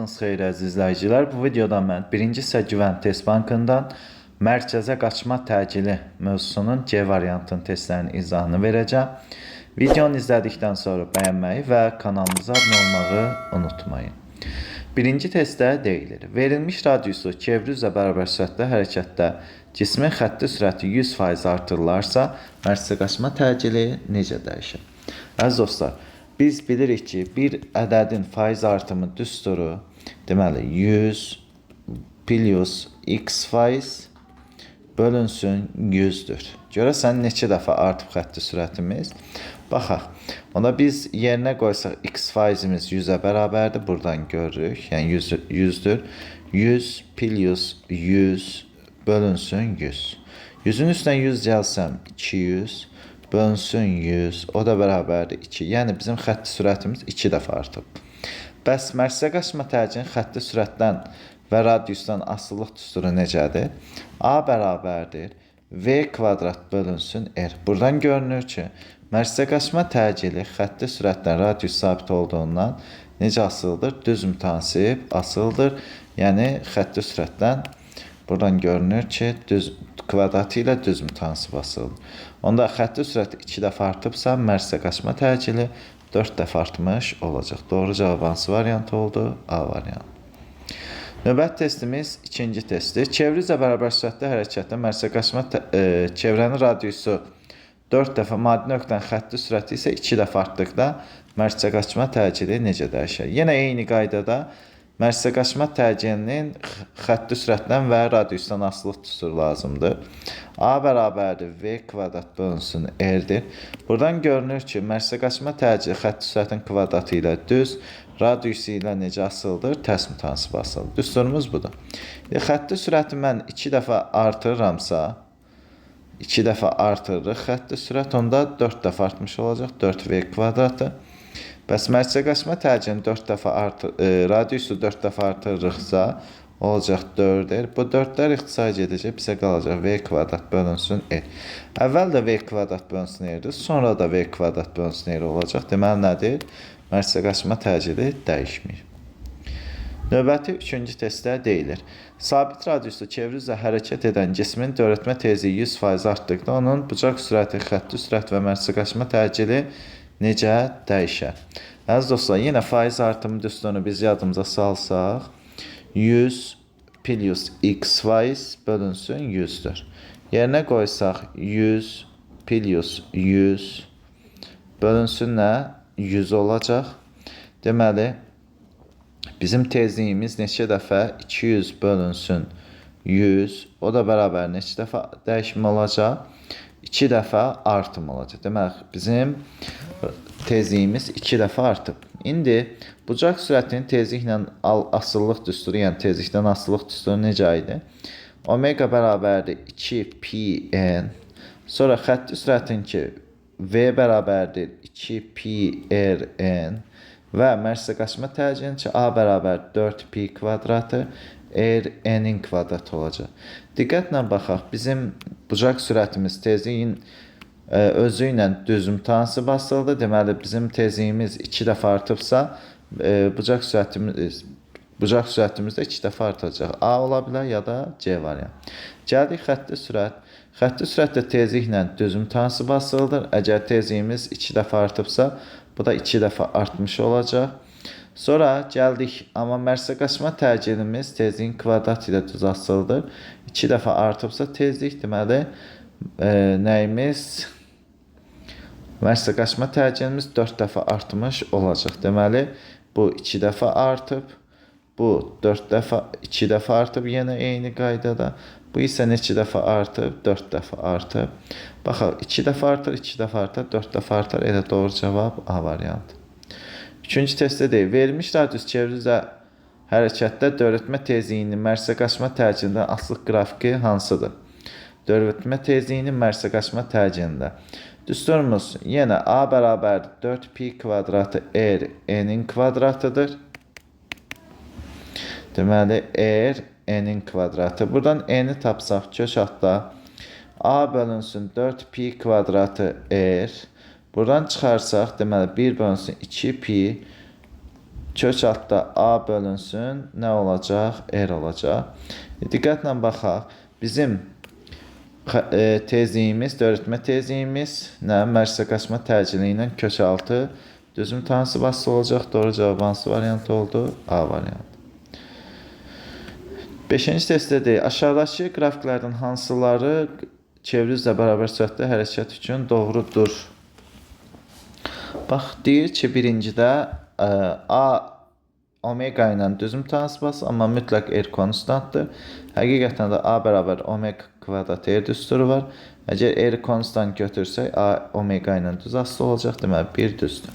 Vaxtınız xeyir əziz izləyicilər. Bu videoda mən birinci hissə Güvən Test Bankından mərkəzə qaçma təcili mövzusunun C variantının testlərinin izahını verəcəm. Videonu izlədikdən sonra bəyənməyi və kanalımıza abunə olmağı unutmayın. Birinci testdə deyilir: verilmiş radiusu çevrə üzrə bərabər sürətdə hərəkətdə cismin xətti sürəti 100% artırılarsa, mərkəzə qaçma təcili necə dəyişir? Əziz dostlar, biz bilirik ki, bir ədədin faiz artımı düsturu, deməli 100 plus x faiz bölünsün 100-dür. Görəsən neçə dəfə artıb xətti sürətimiz? Baxaq. Onda biz yerinə qoysaq x faizimiz 100-ə bərabərdir. Buradan görürük. Yəni 100, 100-dür. 100 plus 100 bölünsün 100. 100-ün üstünə 100 gəlsəm 200 bölünsün 100, o da bərabərdir 2. Yəni bizim xətti sürətimiz 2 dəfə artıb. Bəs mərkəzə qaçma təcilinin xətti sürətdən və radiusdan asılılıq düsturu necədir? A bərabərdir V kvadrat bölünsün R. Buradan görünür ki, mərkəzə qaçma təcili xətti sürətdən radius sabit olduğundan necə asılıdır? Düz mütənasib asılıdır. Yəni xətti sürətdən buradan görünür ki, düz kvadratı ilə düz mütənasib asılıdır. Onda xətti sürət 2 dəfə artıbsa, mərkəzə qaçma təcili 4 dəfə artmış olacaq. Doğru cavab hansı variant oldu? A variantı. Növbəti testimiz ikinci testdir. Çevrə üzrə bərabər sürətdə hərəkətdə mərkəzə qaçma çevrənin radiusu 4 dəfə, maddi nöqtənin xətti sürəti isə 2 dəfə artdıqda mərkəzə qaçma təcili necə dəyişər? Yenə eyni qaydada mərkəzə qaçma təcilinin xətti sürətdən və radiusdan asılılıq düsturu lazımdır. A bərabərdir V kvadrat bölünsün R-dir. Buradan görünür ki, mərkəzə qaçma təcili xətti sürətin kvadratı ilə düz, radiusu ilə necə asılıdır? Tərs mütənasib asılıdır. Düsturumuz budur. Xətti sürəti mən 2 dəfə artırıramsa, 2 dəfə artırırıq xətti sürət, onda 4 dəfə artmış olacaq. 4V kvadratı. Bəs mərkəzə qaçma təcilini 4 dəfə radiusu 4 dəfə artırırıqsa, olacaq 4R. Bu 4-lər ixtisar gedəcək, bizə qalacaq V kvadrat bölünsün R. Əvvəl də V kvadrat bölünsün R-dir, sonra da V kvadrat bölünsün R olacaq. Deməli nədir? Mərkəzə qaçma təcili dəyişmir. Növbəti üçüncü testdə deyilir: sabit radiuslu çevrə üzrə hərəkət edən cismin dövrətmə tezliyi 100% artdıqda onun bucaq sürəti, xətti sürət və mərkəzə qaçma təcili necə dəyişər? Əziz dostlar, yenə faiz artımı düsturunu biz yadımıza salsaq, 100 plus x faiz bölünsün 100-dür. Yerinə qoysaq 100 plus 100 bölünsün nə? 100 olacaq. Deməli, bizim tezliyimiz neçə dəfə? 200 bölünsün 100. O da bərabər neçə dəfə dəyişmə olacaq? 2 dəfə artım olacaq. Deməli, bizim tezliyimiz 2 dəfə artıb. İndi bucaq sürətinin tezliklə asılılıq düsturu, yəni tezlikdən asılılıq düsturu necə idi? Omega bərabərdir 2 pi n. Sonra xətti sürətin ki, V bərabərdir 2 pi r n və mərkəzə qaçma təcilinin ki, A bərabər 4 pi kvadratı r n-in kvadratı olacaq. Diqqətlə baxaq, bizim bucaq sürətimiz tezliyin özü ilə düz mütənasib asılıdır. Deməli, bizim tezliyimiz 2 dəfə artıbsa, bucaq sürətimiz də 2 dəfə artacaq. A ola bilər ya da C variantı. Gəldik xətti sürət. Xətti sürət də tezliklə düz mütənasib asılıdır. Əgər tezliyimiz 2 dəfə artıbsa, bu da 2 dəfə artmış olacaq. Sonra gəldik, amma mərkəzə qaçma təcilimiz tezliyin kvadratı ilə düz asılıdır. 2 dəfə artıbsa tezlik, deməli, nəyimiz? Mərkəzə qaçma təcilimiz 4 dəfə artmış olacaq. Deməli, bu 2 dəfə artıb, bu 4 dəfə, 2 dəfə artıb yenə eyni qaydada. Bu isə neçə dəfə artıb? 4 dəfə artıb. Baxaq, 2 dəfə artır, 2 dəfə artır, 4 dəfə artar. Elə doğru cavab A variantı. Üçüncü testdə deyil. Verilmiş radius çevrə üzrə hərəkətdə dövrətmə tezliyinin mərkəzə qaçma təcilindən asılılıq qrafiki hansıdır? Dövrətmə tezliyinin mərkəzə qaçma təcilində. Düsturumuz yenə A bərabərdir 4 pi kvadratı R n-in kvadratıdır. Deməli, R n-in kvadratı. Buradan n-i tapsaq kök altda A bölünsün 4 pi kvadratı R. Buradan çıxarsaq, deməli 1 bölünsün 2 pi Kök altda A bölünsün, nə olacaq? R olacaq. Diqqətlə baxaq. Bizim tezliyimiz, dövrətmə tezliyimiz nə? Mərkəzə qaçma təcili ilə kök altı düz mütənasib asılı olacaq. Doğru cavab hansı variant oldu? A variantı. 5-ci testdə deyir, aşağıdakı qrafiklərdən hansıları çevri üzrə bərabər sürətdə hərəkət üçün doğrudur? Bax, deyir ki, birincidə A omega ilə düz mütənasib asılı, amma mütləq R konstantdır. Həqiqətən də A bərabər omega kvadrat R düsturu var. Əgər R konstant götürsək, A omega ilə düz asılı olacaq. Deməli, 1 düzdür.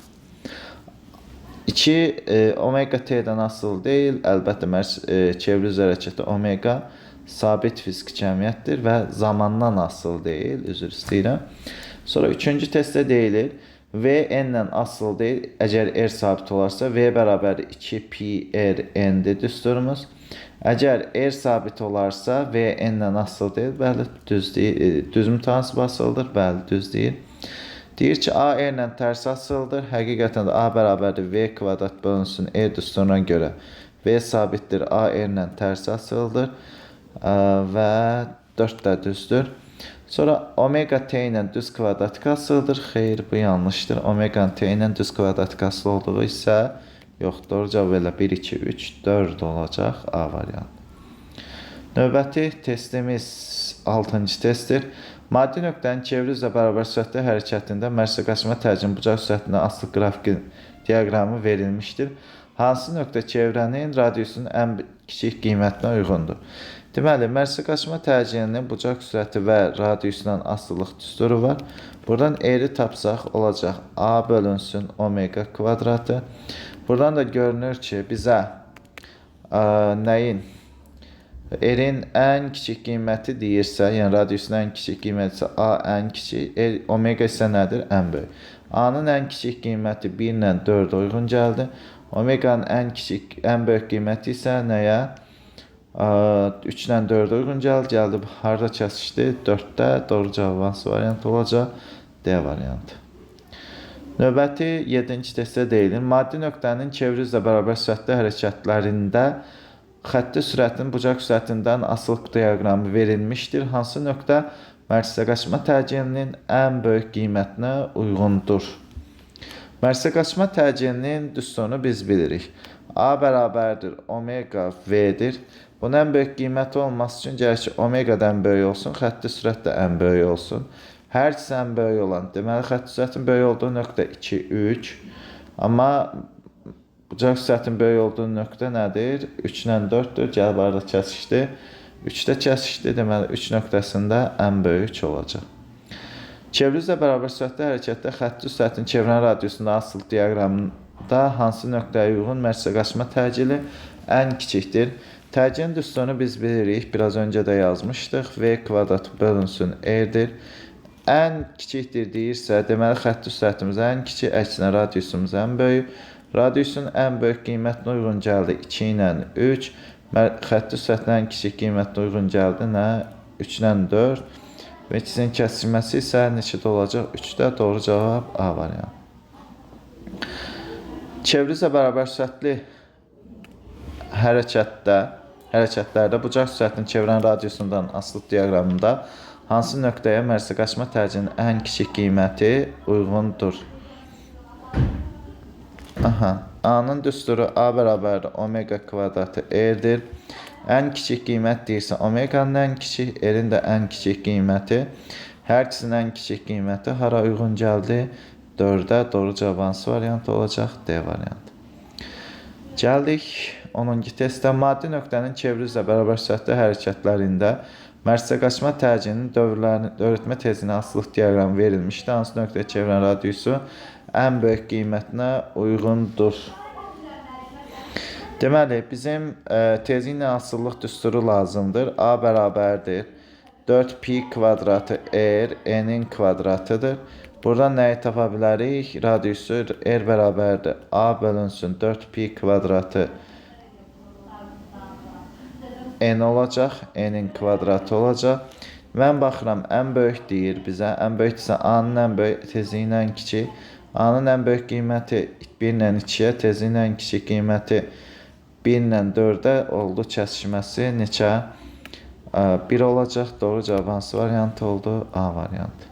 2 omega t-dən asılı deyil. Əlbəttə, çevri üzrə hərəkətdə omega sabit fiziki cəmiyyətdir və zamandan asılı deyil. Üzr istəyirəm. Sonra 3-cü testdə deyilir, V n-lə asılı deyil. Əgər R sabit olarsa, V bərabər 2 pi R n-dir düsturumuz. Əgər R sabit olarsa, V n-lə asılı deyil. Bəli, düz deyil. Düz mütənasib asılıdır. Bəli, düz deyil. Deyir ki, A R ilə tərs asılıdır. Həqiqətən də A bərabərdir V kvadrat bölünsün R düsturuna görə. V sabitdir, A R ilə tərs asılıdır və 4 də düzdür. Sonra omega t ilə düz kvadratik asılıdır. Xeyr, bu yanlışdır. Omega t ilə düz kvadratik asılı olduğu isə yox. Doğru cavab elə 1, 2, 3, 4 olacaq A variantı. Növbəti testimiz 6-cı testdir. Maddi nöqtənin çevri üzrə bərabər sürətdə hərəkətində mərkəzə qaçma təcilinin bucaq sürətinə asılı qrafik diaqramı verilmişdir. Hansı nöqtə çevrənin radiusunun ən kiçik qiymətinə uyğundur? Deməli, mərkəzə qaçma təcilinin bucaq sürəti və radiusundan asılılıq düsturu var. Buradan R-i tapsaq olacaq A bölünsün omega kvadratı. Buradan da görünür ki, bizə nəyin? R-in ən kiçik qiyməti deyirsə, yəni radiusun ən kiçik qiyməti isə A ən kiçik, R, omega isə nədir? Ən böyük. A-nın ən kiçik qiyməti 1 ilə 4 uyğun gəldi. Omeganın ən kiçik, ən böyük qiyməti isə nəyə? 3 ilə 4 uyğun gəldi. Gəldi, harada kəsişdi? 4-də. Doğru cavab hansı variant olacaq? D variantı. Növbəti 7-ci testdə deyilir. Maddi nöqtənin çevri üzrə bərabər sürətdə hərəkətlərində xətti sürətin bucaq sürətindən asılıq diaqramı verilmişdir. Hansı nöqtə mərkəzə qaçma təcilinin ən böyük qiymətinə uyğundur? Mərkəzə qaçma təcilinin düsturunu biz bilirik. A bərabərdir omega V-dir. Bunun ən böyük qiyməti olması üçün gərək ki, omegadan böyük olsun, xətti sürət də ən böyük olsun. Hər ikisi ən böyük olan, deməli, xətti sürətin böyük olduğu nöqtə 2, 3. Amma bucaq sürətin böyük olduğu nöqtə nədir? 3 ilə 4-dür. Gəlib arada kəsişdi. 3-də kəsişdi. Deməli, 3 nöqtəsində ən böyük 3 olacaq. Çevri üzrə bərabər sürətdə hərəkətdə xətti sürətin çevrən radiusunda asılı diaqramda hansı nöqtəyə uyğun mərkəzə qaçma təcili ən kiçikdir? Təcilin düsturunu biz bilirik. Biraz öncə də yazmışdıq. V kvadrat bölünsün R-dir. Ən kiçikdir deyirsə, deməli, xətti sürətimiz ən kiçik, əksinə radiusumuz ən böyük. Radiusun ən böyük qiymətinə uyğun gəldi 2 ilə 3. Xətti sürətin ən kiçik qiymətinə uyğun gəldi nə? 3 ilə 4. Və ikisinin kəsişməsi isə neçədə olacaq? 3-də. Doğru cavab A variantı. Çevri üzrə bərabər sürətli hərəkətlərdə bucaq sürətinin çevrən radiusundan asılı diaqramında hansı nöqtəyə mərkəzə qaçma təcilinin ən kiçik qiyməti uyğundur? Aha, A-nın düsturu A bərabərdir omega kvadratı R-dir. Ən kiçik qiymət deyirsə, omeganın ən kiçik, R-in də ən kiçik qiyməti. Hər ikisinin ən kiçik qiyməti hara uyğun gəldi? 4-ə. Doğru cavab hansı variant olacaq? D variantı. Gəldik 10-cu testə. Maddi nöqtənin çevri üzrə bərabər sürətli hərəkətlərində mərkəzə qaçma təcilinin dövrətmə tezliyinə asılılıq diaqramı verilmişdi. Hansı nöqtəyə çevrən radiusu ən böyük qiymətinə uyğundur? Deməli, bizim tezliklə asılılıq düsturu lazımdır. A bərabərdir 4 pi kvadratı R, N-in kvadratıdır. Buradan nəyi tapa bilərik? Radiusu R bərabərdir A bölünsün 4 pi kvadratı N olacaq, N-in kvadratı olacaq. Mən baxıram, ən böyük deyir bizə. Ən böyükdirsə A-nın ən böyük, tezliyin ən kiçik. A-nın ən böyük qiyməti 1 ilə 2-yə, tezliyin ən kiçik qiyməti 1 ilə 4-ə oldu. Kəsişməsi neçə? 1 olacaq. Doğru cavab hansı variantı oldu? A variantı.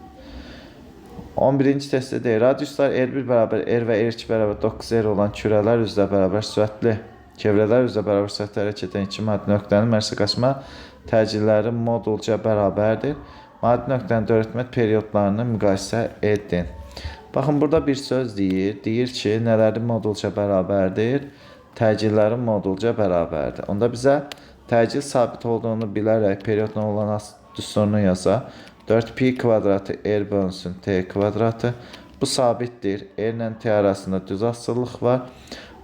11-ci testdə deyir, radiuslar R1 bərabər R və R2 bərabər 9R olan kürələr üzrə bərabər sürətli, çevrələr üzrə bərabər sürətli hərəkət edən iki maddi nöqtənin mərsə qaçma təcilləri modulca bərabərdir. Maddi nöqtənin dörtmə periodlarını müqayisə edin. Baxın, burada bir söz deyir. Deyir ki, nələrin modulca bərabərdir? Təcillərin modulca bərabərdir. Onda bizə təcil sabit olduğunu bilərək periodla olan düsturunu yazaq. 4pi kvadratı r bölünsün t kvadratı. Bu sabitdir. R ilə t arasında düz asılılıq var.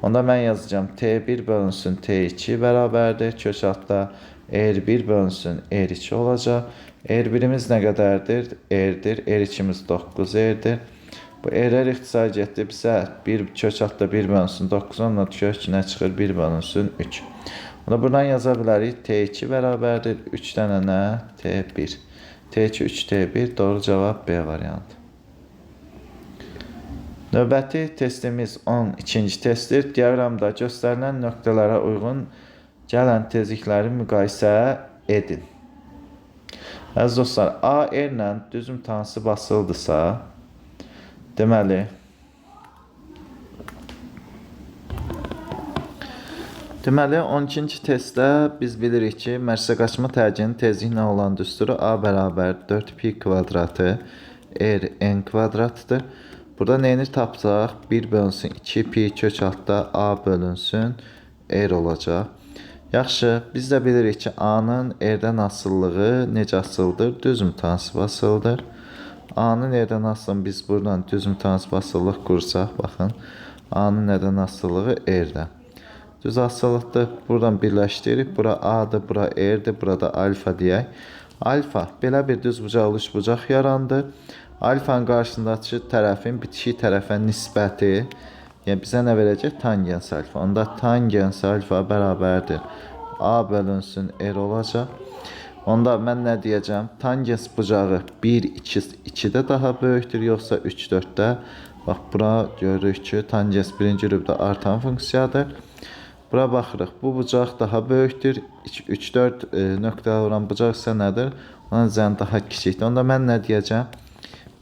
Onda mən yazacağım t1 bölünsün t2 bərabərdir. Kök altda r1 bölünsün r2 olacaq. R1-imiz nə qədərdir? R-dir. R2-imiz 9R-dir. Bu R-lər ixtisar getdi. Bizə 1 kök altda 1 bölünsün 9, onunla kök nə çıxır? 1 bölünsün 3. Onda buradan yaza bilərik. T2 bərabərdir. 3 dənə nə? T1. T2, 3, T1. Doğru cavab B variantı. Növbəti testimiz 12-ci testdir. Diaqramda göstərilən nöqtələrə uyğun gələn tezlikləri müqayisə edin. Əziz dostlar, A, R ilə düz mütənasib asılıdırsa, deməli, 12-ci testdə biz bilirik ki, mərsə qaçma təcilinin tezliklə olan düsturu A bərabər 4pi kvadratı R n kvadratıdır. Burada neyini tapsaq? 1 bölünsün 2 pi kök altda A bölünsün R olacaq. Yaxşı, biz də bilirik ki, A-nın R-dən asılılığı necə asılıdır? Düz mütənasib asılıdır. A-nın R-dən asılını biz buradan düz mütənasib asılılıq qursaq, baxın, A-nın nədən asılılığı R-dən. Düz asılılıqdır. Buradan birləşdiririk. Bura A-dır, bura R-dir, burada alfa deyək. Alfa, belə bir düz bucaqlı üçbucaq yarandı. Alfanın qarşısındakı tərəfin bitişik tərəfə nisbəti, yəni bizə nə verəcək? Tangens alfa. Onda tangens alfa bərabərdir. A bölünsün R olacaq. Onda mən nə deyəcəm? Tangens bucağı 1, 2, 2-də daha böyükdür, yoxsa 3, 4-də? Bax, bura görürük ki, tangens birinci rübdə artan funksiyadır. Bura baxırıq. Bu bucaq daha böyükdür. 3, 4 nöqtəyə vuran bucaq isə nədir? Onun zən daha kiçikdir. Onda mən nə deyəcəm?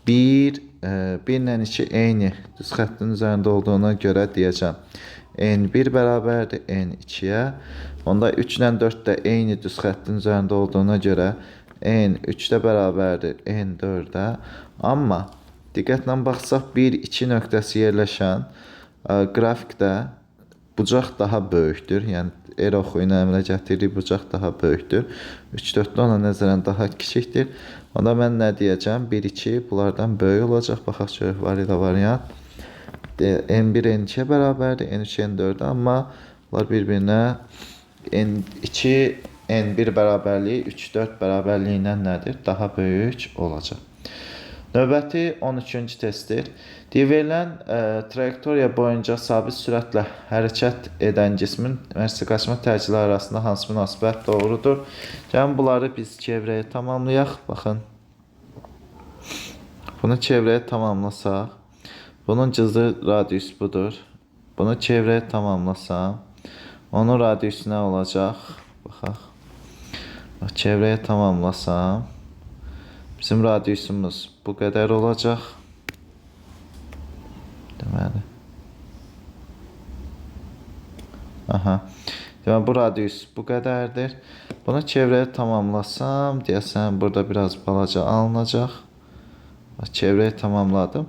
1 ilə 2 eyni düz xəttin üzərində olduğuna görə deyəcəm. N1 bərabərdir N2-yə. Onda 3 ilə 4 də eyni düz xəttin üzərində olduğuna görə N3 də bərabərdir N4-ə. Amma diqqətlə baxsaq 1, 2 nöqtəsi yerləşən qrafikdə bucaq daha böyükdür. Yəni R oxu ilə əmələ gətirdiyi bucaq daha böyükdür. 3, 4-də ona nəzərən daha kiçikdir. Onda mən nə deyəcəm? 1, 2 bunlardan böyük olacaq. Baxaq görək var ilə variant. N1 N2-yə bərabərdir, N3 N4-ə, amma bunlar bir-birinə N2 N1 bərabərliyi 3, 4 bərabərliyi ilə nədir? Daha böyük olacaq. Növbəti 13-cü testdir. Deyir, verilən trayektoriya boyunca sabit sürətlə hərəkət edən cismin mərsə qaçma təcili arasında hansı münasibət doğrudur? Gəlin, bunları biz çevrəyə tamamlayaq. Baxın, bunu çevrəyə tamamlasaq, bunun cızı radius budur. Bunu çevrəyə tamamlasam, onun radiusu nə olacaq? Baxaq. Bax, çevrəyə tamamlasam, bizim radiusumuz bu qədər olacaq. Deməli. Aha. Deməli, bu radius bu qədərdir. Bunu çevrəyə tamamlasam, deyəsən, burada biraz balaca alınacaq. Bax, çevrəyə tamamladım.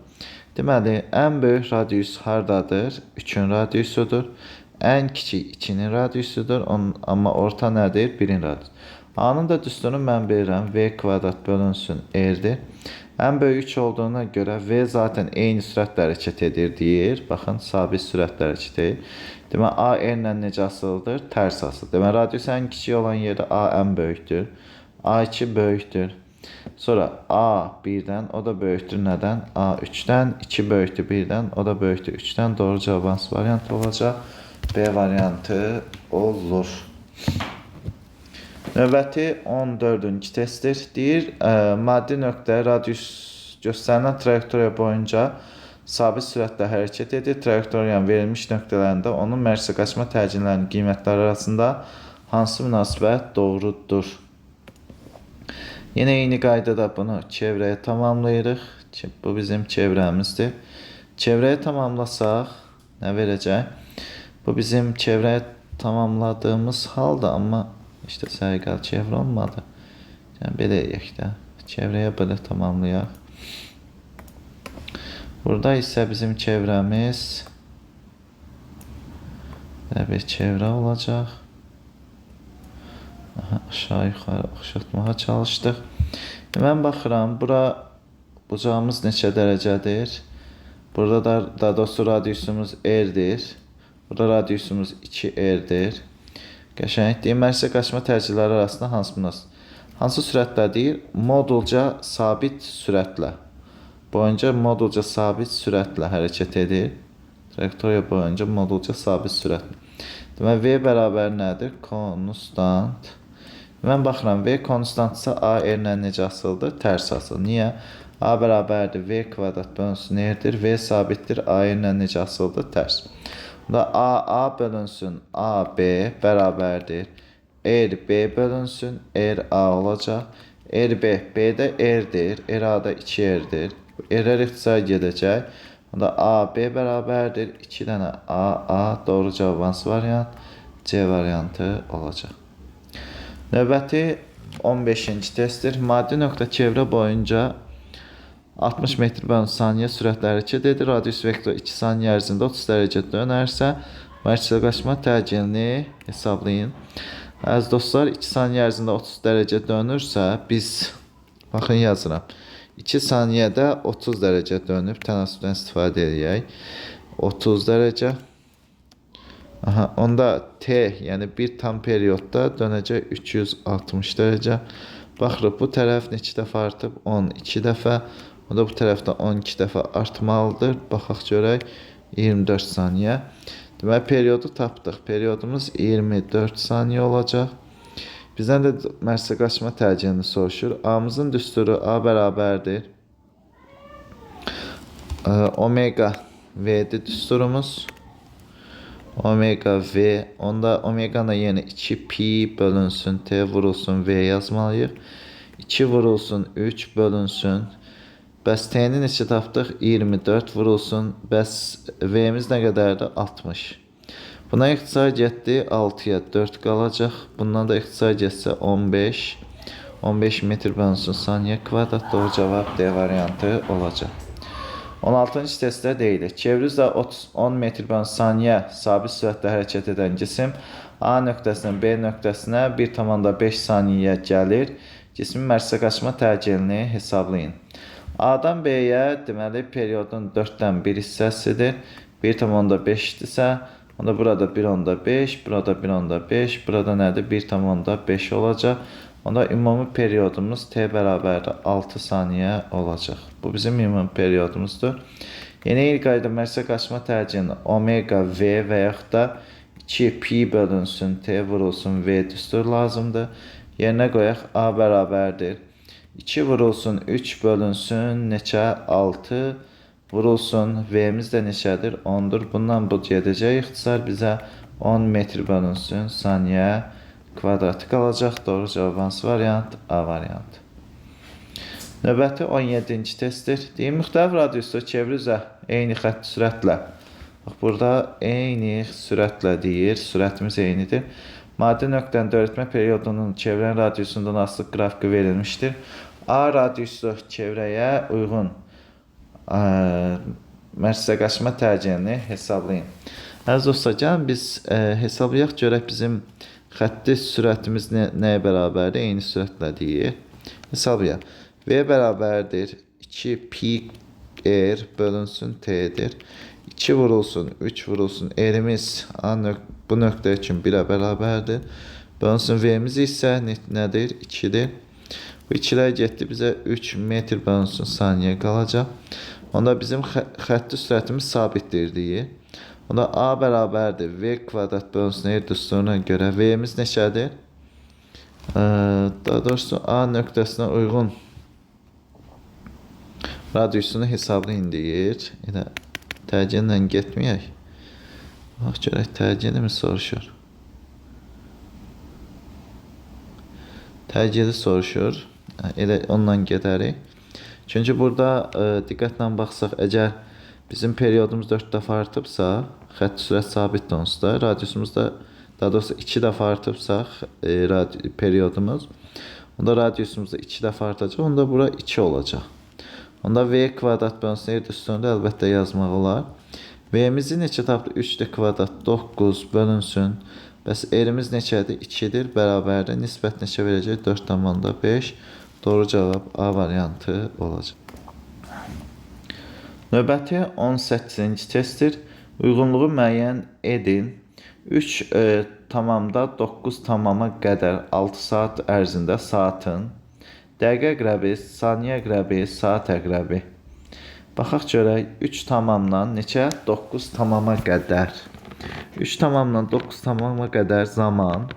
Deməli, ən böyük radius hardadır? 3-ün radiusudur. Ən kiçik 2-nin radiusudur. Amma orta nədir? 1-in radiusu. A-nın da düsturunu mən bilirəm. V kvadrat bölünsün R-dir. Ən böyük 3 olduğuna görə V zaten eyni sürətlə hərəkət edir deyir. Baxın, sabit sürətlə hərəkət edir. Deməli, A R ilə necə asılıdır? Tərs asılıdır. Deməli, radius ən kiçik olan yerdə A ən böyükdür. A2 böyükdür. Sonra A 1-dən, o da böyükdür nədən? A 3-dən, 2 böyükdür 1-dən, o da böyükdür 3-dən. Doğru cavab hansı variant olacaq? B variantı olur. Növbəti 14-cü testdir. Deyir, maddi nöqtə radius göstərilən trayektoriya boyunca Sabit sürətlə hərəkət edir. Trayektoriyanın verilmiş nöqtələrində onun mərkəzə qaçma təcillərinin qiymətləri arasında hansı münasibət doğrudur? Yenə eyni qaydada bunu çevrəyə tamamlayırıq. Bu bizim çevrəmizdir. Çevrəyə tamamlasaq nə verəcək? Bu bizim çevrəyə tamamladığımız halda, amma işte səliqəli çevrə olmadı. Yəni belə eləyək də. Çevrəyə belə tamamlayaq. Burada isə bizim çevrəmiz belə bir çevrə olacaq. Aha, aşağı yuxarı oxşatmağa çalışdıq. Mən baxıram, bura bucağımız neçə dərəcədir? Burada da, daha doğrusu radiusumuz R-dir. Burada radiusumuz 2R-dir. Qəşəng. Deyir, mərkəzə qaçma təcilləri arasında hansı münasibət? Hansı sürətlə deyir? Modulca sabit sürətlə. Boyunca modulca sabit sürətlə hərəkət edir. Trayektoriya boyunca modulca sabit sürətlə. Deməli, V bərabər nədir? Konstant. Mən baxıram, V konstantsa A R-lə necə asılıdır? Tərs asılı. Niyə? A bərabərdir V kvadrat bölünsün R-dir. V sabitdir. A R-lə necə asılıdır? Tərs. Bunda AA bölünsün AB bərabərdir. RB bölünsün RA olacaq. RB, B-də R-dir. RA-da 2R-dir. R-lər ixtisar gedəcək. Onda AB bərabərdir. 2 dənə AA. Doğru cavab hansı variant? C variantı olacaq. Növbəti 15-ci testdir. Maddi nöqtə çevrə boyunca 60 metr bölü saniyə sürətlə hərəkət edir. Radius vektor 2 saniyə ərzində 30 dərəcə dönərsə, mərkəzə qaçma təcilini hesablayın. Əziz dostlar, 2 saniyə ərzində 30 dərəcə dönürsə, biz, baxın yazıram, 2 saniyədə 30 dərəcə dönüb, tənasübdən istifadə edək. 30 dərəcə. Aha, onda T, yəni bir tam periodda dönəcək 360 dərəcə. Baxırıq, bu tərəf neçə dəfə artıb? 12 dəfə. Onda bu tərəfdə 12 dəfə artmalıdır. Baxaq görək, 24 saniyə. Deməli, periodu tapdıq. Periodumuz 24 saniyə olacaq. Bizdən də mərkəzə qaçma təcilini soruşur. A-mızın düsturu A bərabərdir. Omega V-dir düsturumuz. Omega V. Onda omega-na yenə 2 pi bölünsün T vurulsun V yazmalıyıq. 2 vurulsun 3 bölünsün. Bəs T-ni neçə tapdıq? 24 vurulsun. Bəs V-miz nə qədərdir? 60. Buna ixtisar getdi 6-ya 4 qalacaq. Bundan da ixtisar getsə 15. 15 metr bölünsün saniyə kvadrat. Doğru cavab D variantı olacaq. 16-cı testdə deyilir. Çevrə üzrə 10 metr bölü saniyə sabit sürətlə hərəkət edən cisim A nöqtəsindən B nöqtəsinə 1,5 saniyə gəlir. Cismin mərkəzə qaçma təcilini hesablayın. A-dan B-yə deməli periodun 4-dən 1 hissəsidir. 1,5-dirsə, onda burada 1,5, burada 1,5, burada nədir? 1,5 olacaq. Onda ümumi periodumuz T bərabərdir 6 saniyə olacaq. Bu bizim ümumi periodumuzdur. Yeni il qayda mərkəzə qaçma təcilini omega V və yaxud da 2 pi bölünsün T vurulsun V düstur lazımdır. Yerinə qoyaq A bərabərdir. 2 vurulsun 3 bölünsün neçə? 6 vurulsun V-miz də neçədir? 10-dur. Bundan bu gedəcək ixtisar bizə 10 metr bölünsün saniyə kvadratı qalacaq. Doğru cavab hansı variant? A variantı. Növbəti 17-ci testdir. Deyim, müxtəlif radiusda çevrə üzrə eyni xətt sürətlə. Bax, burada eyni sürətlə deyir. Sürətimiz eynidir. Maddi nöqtənin dövr periodunun çevrənin radiusundan asılı qrafiki verilmişdir. A radiuslu çevrəyə uyğun mərkəzə qaçma təcilini hesablayın. Əziz dostlar, gəlin biz hesablayaq görək bizim xətti sürətimiz nəyə bərabərdir? Eyni sürətlə deyir. Hesablayaq. V bərabərdir 2 pi r bölünsün t-dir. 2 vurulsun, 3 vurulsun. R-imiz bu nöqtə üçün 1-ə bərabərdir. Bölünsün V-miz isə nədir? 2-dir. Bu 2-lər getdi, bizə 3 metr bölünsün saniyə qalacaq. Onda bizim xətti sürətimiz sabitdir deyir. Onda A bərabərdir V kvadrat bölünsün R düsturuna görə V-miz neçədir? Daha doğrusu A nöqtəsinə uyğun radiusunu hesablayın deyir. Elə Təcillə getməyək. Bax görək təcili mi soruşur? Təcili soruşur. Elə onunla gedərik. Çünki burada diqqətlə baxsaq, əgər bizim periodumuz 4 dəfə artıbsa, xətti sürət sabitdir onsuz da, radiusumuz da, daha doğrusu 2 dəfə artıbsa periodumuz, onda radiusumuz da 2 dəfə artacaq, onda bura 2 olacaq. Onda V kvadrat bölünsün R düsturunda əlbəttə yazmaq olar. V-mizi neçə tapdıq? 3D kvadrat 9 bölünsün. Bəs R-imiz neçədir? 2-dir, bərabərdir. Nisbət neçə verəcək? 4,5. Doğru cavab A variantı olacaq. Növbəti 18-ci testdir. Uyğunluğu müəyyən edin. 3,9 tamama qədər 6 saat ərzində saatın dəqiqə əqrəbi, saniyə əqrəbi, saat əqrəbi. Baxaq görək 3 tamamdan neçə? 9 tamama qədər. 3 tamamdan 9 tamama qədər zaman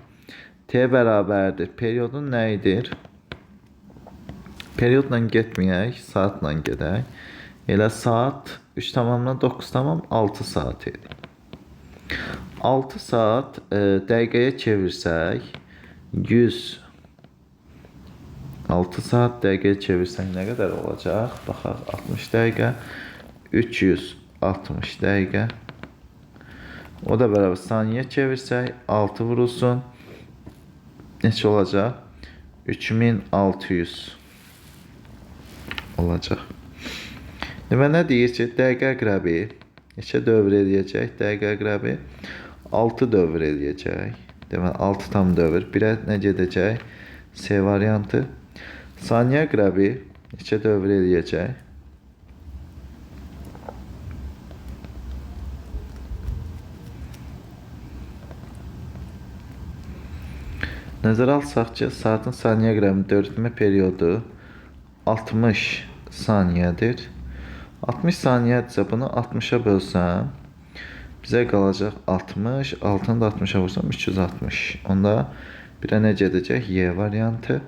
T bərabərdir. Periodun nə idir? Periodla getməyək, saatla gedək. Elə saat 3 tamamdan 9 tamam 6 saat edir. 6 saat dəqiqəyə çevirsək 100 6 saat dəqiqəyə çevirsək nə qədər olacaq? Baxaq 60 dəqiqə 360 dəqiqə. O da bərabər saniyə çevirsək 6 vurulsun. Neçə olacaq? 3600 olacaq. Deməli nə deyir ki, dəqiqə əqrəbi neçə dövr eləyəcək? Dəqiqə əqrəbi 6 dövr eləyəcək. Deməli 6 tam dövr. 1-ə nə gedəcək? C variantı. Saniyə əqrəbi neçə dövr eləyəcək? Nəzərə alsaq ki, saatın saniyə əqrəbinin dövr periodu 60 saniyədir. 60 saniyədirsə bunu 60-a bölsəm, bizə qalacaq 60, 6-nı da 60-a vursam 360. Onda birə nə gedəcək? Y variantı.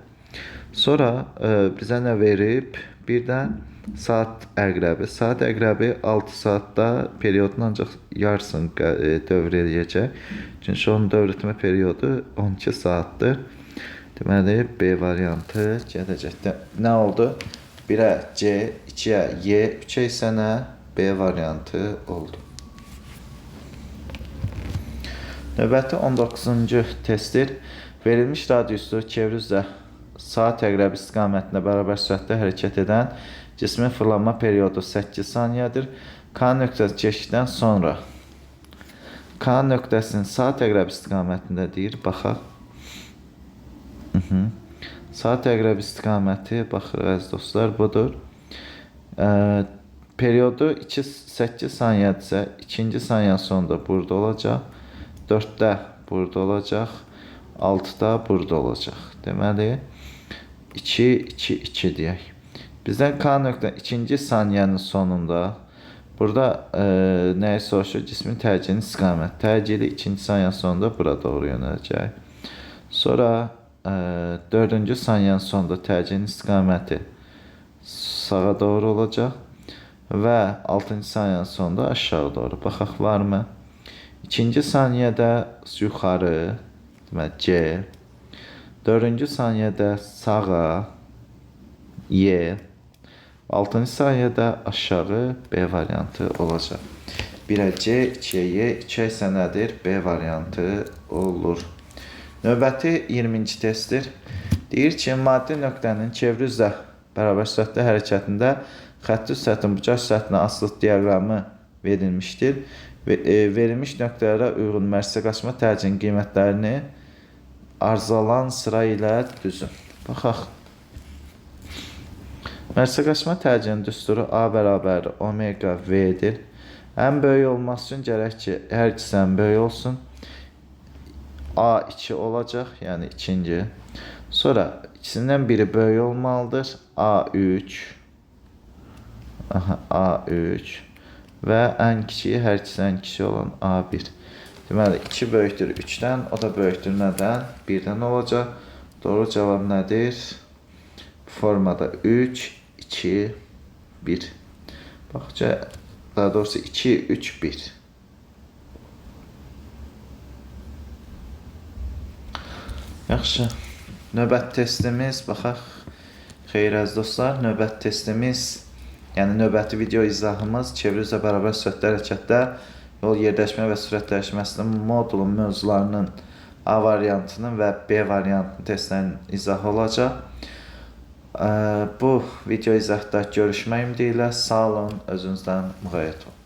Sonra bizə nə verib? Bir də saat əqrəbi. Saat əqrəbi 6 saatda periodun ancaq yarısını dövr eləyəcək. Çünki onun dövr etmə periodu 12 saatdır. Deməli, B variantı gedəcək. Nə oldu? 1-ə C, 2-yə Y, 3-ə isə nə? B variantı oldu. Növbəti 19-cu testdir. Verilmiş radiuslu çevri üzrə saat əqrəbi istiqamətində bərabər sürətdə hərəkət edən cismin fırlanma periodu 8 saniyədir. K nöqtəsi keçdikdən sonra K nöqtəsinin saat əqrəbi istiqamətində deyir. Baxaq. Saat əqrəbi istiqaməti, baxırıq əziz dostlar, budur. Periodu 8 saniyədirsə, 2-ci saniyə sonunda burada olacaq. 4-də burada olacaq. 6-da burada olacaq. Deməli, 2, 2, 2 deyək. Bizdən K nöqtə 2-ci saniyənin sonunda burada nəyi soruşur? Cismin təcilinin istiqaməti. Təcili 2-ci saniyə sonunda bura doğru yönələcək. Sonra 4-cü saniyənin sonunda təcilinin istiqaməti sağa doğru olacaq və 6-cı saniyənin sonunda aşağı doğru. Baxaq varmı? 2-ci saniyədə yuxarı, deməli C. 4-cü saniyədə sağa Y. 6-cı saniyədə aşağı B variantı olacaq. 1-ə C, 2-yə Y, 2-yə isə nədir? B variantı olur. Növbəti 20-ci testdir. Deyir ki, maddi nöqtənin çevri üzrə bərabər sürətdə hərəkətində xətti sürətin bucaq sürətinə asılı diaqramı verilmişdir. Və verilmiş nöqtələrə uyğun mərkəzə qaçma təcilinin qiymətlərini arzalan sıra ilə düzün. Baxaq. Mərkəzə qaçma təcilinin düsturu A bərabərdir omega V-dir. Ən böyük olması üçün gərək ki, hər ikisi ən böyük olsun. A2 olacaq, yəni ikinci. Sonra ikisindən biri böyük olmalıdır. A3. Aha, A3 və ən kiçiyi, hər ikisi ən kiçik olan A1. Deməli, 2 böyükdür 3-dən, o da böyükdür nədən? 1-dən olacaq. Doğru cavab nədir? Formada 3, 2, 1. Baxca, Daha doğrusu 2, 3, 1. Yaxşı. Növbəti testimiz, baxaq. Xeyir əziz dostlar, növbəti testimiz, yəni növbəti video izahımız çevri üzrə bərabər sürətli hərəkətdə yol yerləşmə və sürət dəyişməsinin modulun mövzularının A variantının və B variantının testlərinin izahı olacaq. Bu video izahda görüşmək ümidi ilə sağ olun, özünüzdən müğayət olun.